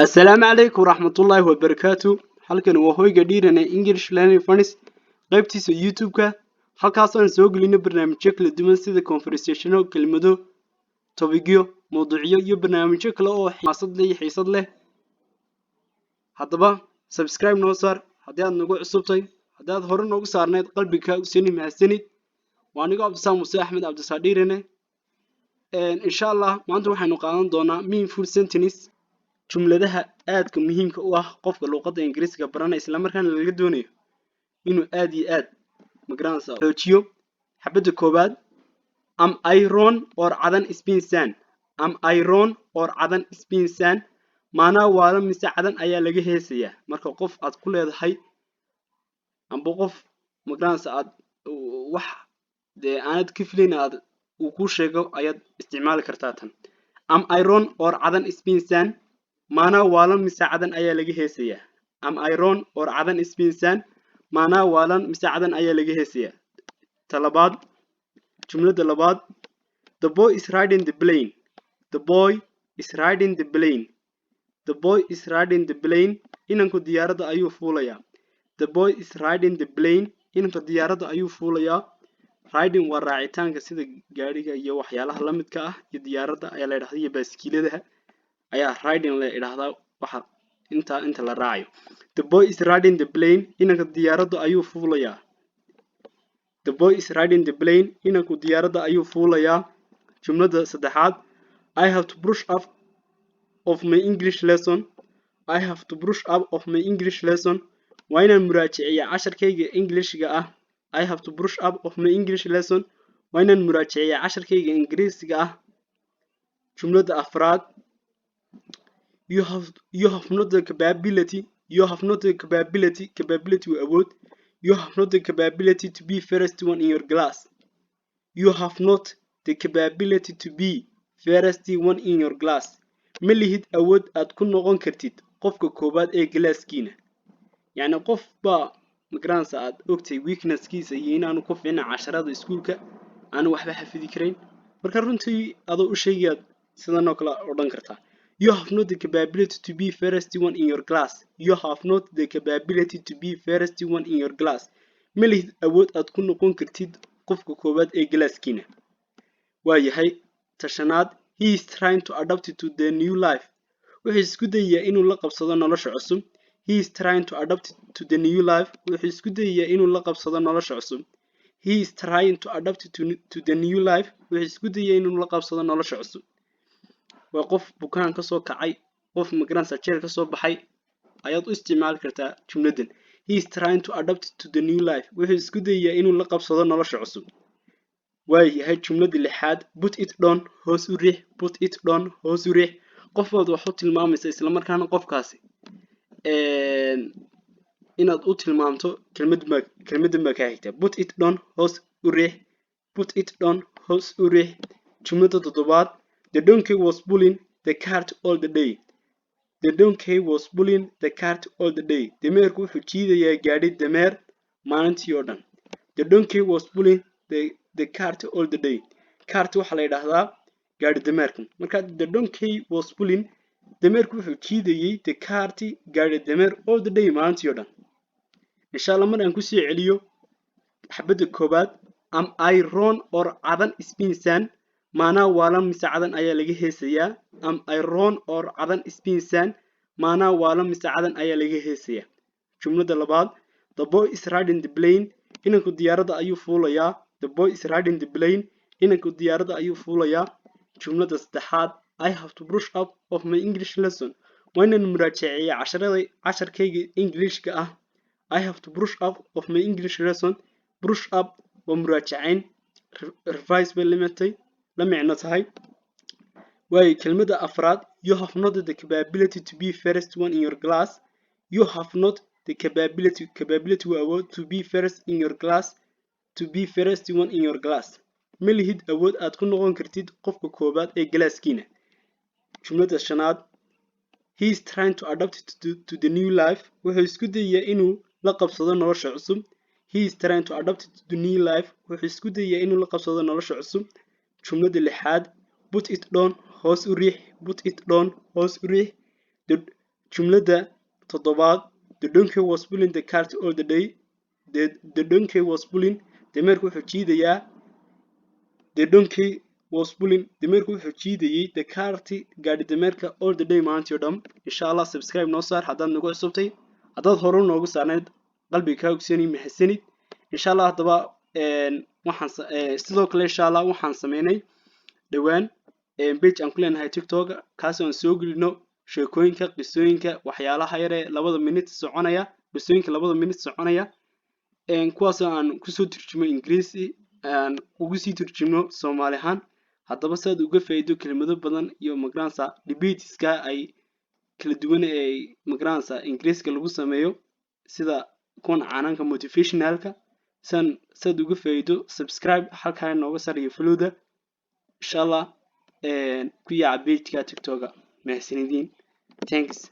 Assalaamu calaykum waraxmatullaahi wabarakaatu. Halkani waa hoyga Dhiirane English Learning Funds, qaybtiisa YouTube-ka, halkaasoo aan soo gelino barnaamijyo kala duwan sida conversationo, kelmado, topicyo, mawduucyo iyo barnaamijyo kale oo xiisad leh iyo xiisad leh. Haddaba subscribe noo saar haddii aad nagu cusubtay. Haddii aad hore noogu saarnayd, qalbiga usini mahadsanid. Waa anigoo Cabdisaam Muse Axmed, Cabdisaa Dhiirane. Insha Allah maanta waxaynu qaadan doonaa meaningful sentence, jumladaha aadka muhiimka u ah qofka luuqadda Ingiriisiga baranaya, islamarkaana laga doonayo inuu aad iyo aad magaranaysa xoojiyo. Xabadda koowaad: Am I wrong or Cadan is being sung? Am I wrong or Cadan is being sung? Maanaa waala mise Cadan ayaa laga heesayaa? Marka qof aad ku leedahay amba qof magaranaysa aad wax dee aanad ka filayn aad uu kuu sheego ayaad isticmaali kartaa tan: Am I wrong or Cadan is being sung? Maanaa waalan mise Cadan ayaa laga heesayaa? Am I wrong or Cadan is being sung? Maanaa waalan mise Cadan ayaa laga heesayaa? Ta labaad, jumladda labaad: The boy is riding the plane. The boy is riding the plane. The boy is riding the plane. Inanku diyaaradda ayuu fuulayaa. The boy is riding the plane. Inanka diyaaradda ayuu fuulayaa. Riding waa raacitaanka, sida gaadhiga iyo waxyaalaha la midka ah iyo diyaaradda ayaa la idhahdaa, iyo baaskiiladaha ayaa riding la idhahdaa, waxa inta inta la raacayo. The boy is riding the plane. Inanka diyaaradda ayuu fuulayaa. The boy is riding the plane. Inanku diyaaradda ayuu fuulayaa. Jumladda saddexaad: I have to brush up of my English lesson. I have to brush up of my English lesson. Waa inaan muraajiciyaa casharkayga Englishga ah. I have to brush up of my English lesson. Waa inaan muraajiciyaa casharkayga Ingiriisiga ah. Jumladda afraad: You have not the capability. You have not the capability. Capability waa awood. You have not the capability to be first one in your class. You have not the capability to be first one in your class. Ma lihid awood aad ku noqon kartid qofka koowaad ee galaaskiina. Yacni qof baa magaranaysa aad ogtay weaknesskiisa iyo inaanu ku fiicna casharada iskuulka, aanu waxba xafidi karayn. Marka runtii adoo u sheegayaad sidan oo kale odhan kartaa: You have not the capability to be first one in your class. You have not the capability to be first one in your class. Ma lihid awood aad ku noqon kartid qofka koowaad ee galaaskiina. Waayahay, ta shanaad: He is trying to adapt to the new life. Wuxuu isku dayayaa inuu la qabsado nolosha cusub. He is trying to adapt to the new life. Wuxuu isku dayayaa inuu la qabsado nolosha cusub. He is trying to adapt to the new life. Wuxuu isku dayayaa inuu la qabsado nolosha cusub. Waa qof bukaan ka soo kacay, qof magaranaysa jeel ka soo baxay ayaad u isticmaali kartaa jumladdan: He is trying to adapt to the new life. Wuxuu isku dayayaa inuu la qabsado nolosha cusub. Waayahay, jumladda lixaad: Put it down, hoos u riix. Put it down, hoos u riix. Qof baad wax u tilmaamaysa, islamarkaana qofkaasi inaad u tilmaamto kelmaddan baa kaa xigta. Put it down, hoos u riix. Put it down, hoos u riix. Jumladda toddobaad: The donkey was pulling the cart all the day. The donkey was pulling the cart all the day. Dameerku wuxuu jiidayaa gaadhi dameer maalintii oo dhan. The donkey was pulling the cart all the day. Cart waxaa la yidhaahdaa gaadhi dameerka. Marka the donkey was pulling, dameerku wuxuu jiidayay, the cart, gaadhi dameer, all the day, maalintii oo dhan. Insha Allah mar aan kusii celiyo. Xabadda koowaad: Am I wrong or Cadan is being sung? Maanaa waalan mise Cadan ayaa laga heesayaa? Am I wrong or Cadan is being sung? Maanaa waalan mise Cadan ayaa laga heesayaa? Jumladda labaad: The boy is riding the plane. Inanku diyaaradda ayuu fuulayaa. The boy is riding the plane. Inanku diyaaradda ayuu fuulayaa. Jumladda saddexaad: I have to brush up of my English lesson. Waa inaan muraajaceeyaa casharada, casharkayga Englishka ah. I have to brush up of my English lesson. Brush up waa muraajacayn, revise bay limitay la micno tahay. Waayo, kelmadda afraad: You have not the capability to be first one in your class. You have not the capability. Capability waa awood. To be first in your class. To be first one in your class. Ma lihid awood aad ku noqon kartid qofka koowaad ee galaaskiina. Jumladda shanaad: He is trying to adapt to the new life. Wuxuu isku dayayaa inuu la qabsado nolosha cusub. He is trying to adapt to the new life. Wuxuu isku dayayaa inuu la qabsado nolosha cusub. Jumladda lixaad: Put it down, hoos u riix. Put it down, hoos u riix. The Jumladda toddobaad: The donkey was pulling the cart all the day. The donkey was pulling, dameerku wuxuu jiidayaa. The donkey was pulling, dameerku wuxuu jiidayay, the cart, gaadhi dameerka, all the day, maalintii oo dhan. Insha Allah subscribe noo saar haddaad nagu cusubtay. Haddaad hore noogu saarnayd, qalbiga kaa ogsanay, mahadsanid. Insha Allah haddaba waxaan sidoo kale insha Allah waxaan sameynay dhowaan page aan ku leenahay TikTok, kaas oo aan soo gelino sheekooyinka, qisooyinka, waxyaalaha yare 2da minute soconaya, qisooyinka 2da minute soconaya, kuwaasoo aan kusoo turjumo Ingiriisi, aan ugu sii turjumno Soomaali ahaan. Haddaba si aad uga faa'iido kelimado badan iyo magaranaysa debateska ay kala duwan ee magaranaysa Ingiriiska lagu sameeyo, sida kuwan caananka motivationalka, san saad uga faa'iido, subscribe halkaa nooga sar iyo followda. Insha Allah ku yaaca pageka TikToka. Mahadsanidin, thanks.